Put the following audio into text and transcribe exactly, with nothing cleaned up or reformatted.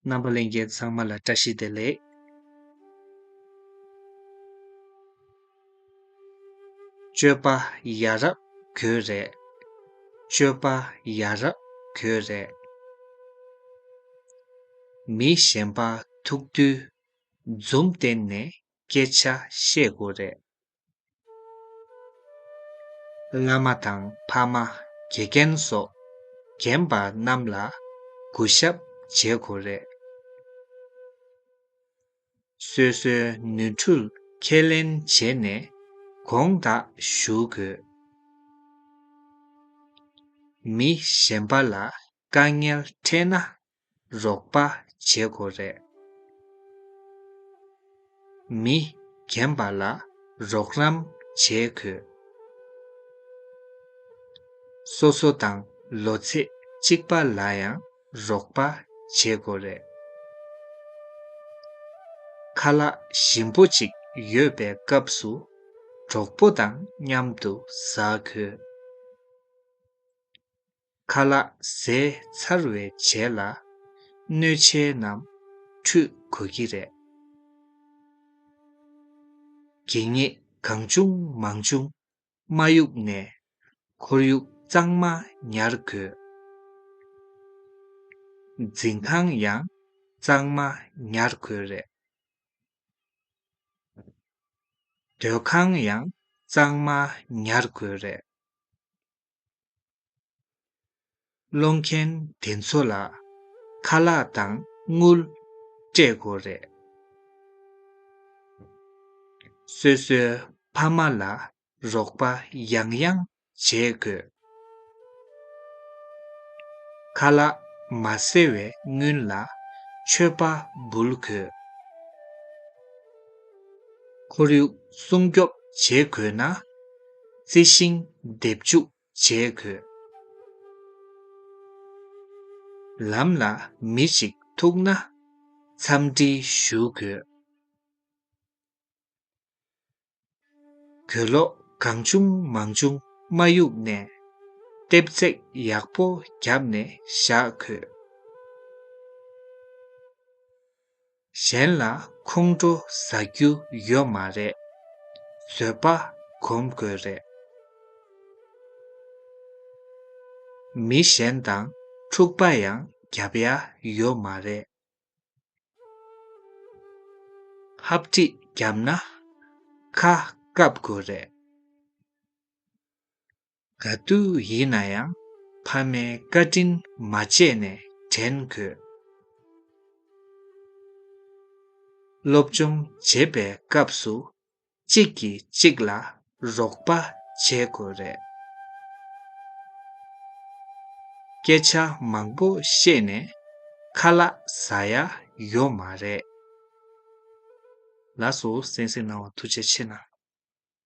རྣམ་པ་ལྷན་རྒྱས་ཚང་མ་ལ་བཀྲ་ཤིས་བདེ་ལེགས། སྤྱོད་པ་ཡ་རབས་དགོས་རེད། སྤྱོད་པ་ཡ་རབས་དགོས་རེད། མི་གཞན་པ་ཐུག་དུས་འཛུམ་བསྟན་ནས་སྐད་ཆ་བཤད་དགོས་རེད། བླ་མ་དང་ཕ་མ། དགེ་རྒན་སོགས་རྒན་པ་རྣམས་ལ་གུས་ཞབས་བྱེད་དགོས་རེད། སོ་སོའི་ནོར་འཁྲུལ་ཁས་ལེན་བྱས་ནས་དགོངས་དག་ཞུ་དགོས། མི་གཞན་པ་ལ་དཀའ་ངལ་འཕྲད་ན་རོགས་པ་བྱེད་དགོས་རེད། མི་རྒན་པ་ལ་རོགས་རམ་བྱེད་དགོས། སོ་སོ་དང་ལོ་ཚད་གཅིག་པ་ལ་ཡང་རོགས་པ་བྱེད་དགོས་རེད། ཁ་ལག་ཞིམ་པོ་ཅིག་ཡོད་པའི་སྐབས་སུ་གྲོགས་པོ་དང་མཉམ་དུ་ཟ་དགོས། ཁ་ལག་ཟས་ཚར་བའི་རྗེས་ལ་སྣོད་ཆས་རྣམས་འཁྲུད་དགོས་ཀྱི་རེད། གད་སྙིགས་གང་བྱུང་མང་བྱུང་མ་གཡུགས་ནས་ཁོར་ཡུག་གཙང་མ་ཉར་དགོས། འཛིན་ཁང་ཡང་གཙང་མ་ཉར་དགོས་རེད། སྡོད་ཁང་ཡང་གཙང་མ་ཉར་དགོས་རེད། སློང་མཁན་དེ་ཚོ་ལ་ཁ་ལག་དང་དངུལ་སྤྲད་དགོས་རེད། སོ་སོའི་ཕ་མ་ལ་རོགས་པ་ཡང་ཡང་བྱེད་དགོས། ཁ་ལག་མ་ཟ་བའི་སྔོན་ལ་མཆོད་པ་འབུལ་དགོས། ཁོར་ཡུག་སྲུང་སྐྱོབ་བྱེད་དགོས་ན་རྩི་ཤིང་འདེབས་འཇུག་བྱེད་དགོས། ལམ་ལ་མི་ཞིག་ཐུག་ན་འཚམས་འདྲི་ཞུ་དགོས། གོས་ལོག་གང་བྱུང་མང་བྱུང་མ་གཡུགས་ནས་ལྟེབ་རྩེག་ཡག་པོ་བརྒྱབ་ནས་བཞག་དགོས། གཞན་ལ་ཁོང་ཁྲོ་ཟ་རྒྱུ་ཡོད་མ་རེད། བཟོད་པ་སྒོམ་དགོས་རེད། མི་གཞན་དང་འཁྲུག་པ་ཡང་རྒྱབ་ཡ་ཡོད་མ་རེད། ཧབ་ཁྲིད་བརྒྱབ་ན་ཁ་བཀབ་དགོས་རེད། ག་དུས་ཡིན་ན་ཡང་ཕ་མའི་བཀའ་དྲིན་མ་བརྗེད་ནས་དྲན་དགོས། སློབ་སྦྱོང་བྱེད་པའི་སྐབས་སུ་གཅིག་གིས་གཅིག་ལ་རོགས་པ་བྱེད་དགོས་རེད། སྐད་ཆ་མང་པོ་བཤད་ནས་ཁ་ལག་ཟ་ཡ་ཡོད་མ་རེད། ལགས་སོ། གསན་གཟིགས་གནང་བ་ཐུགས་རྗེ་ཆེ་གནང་།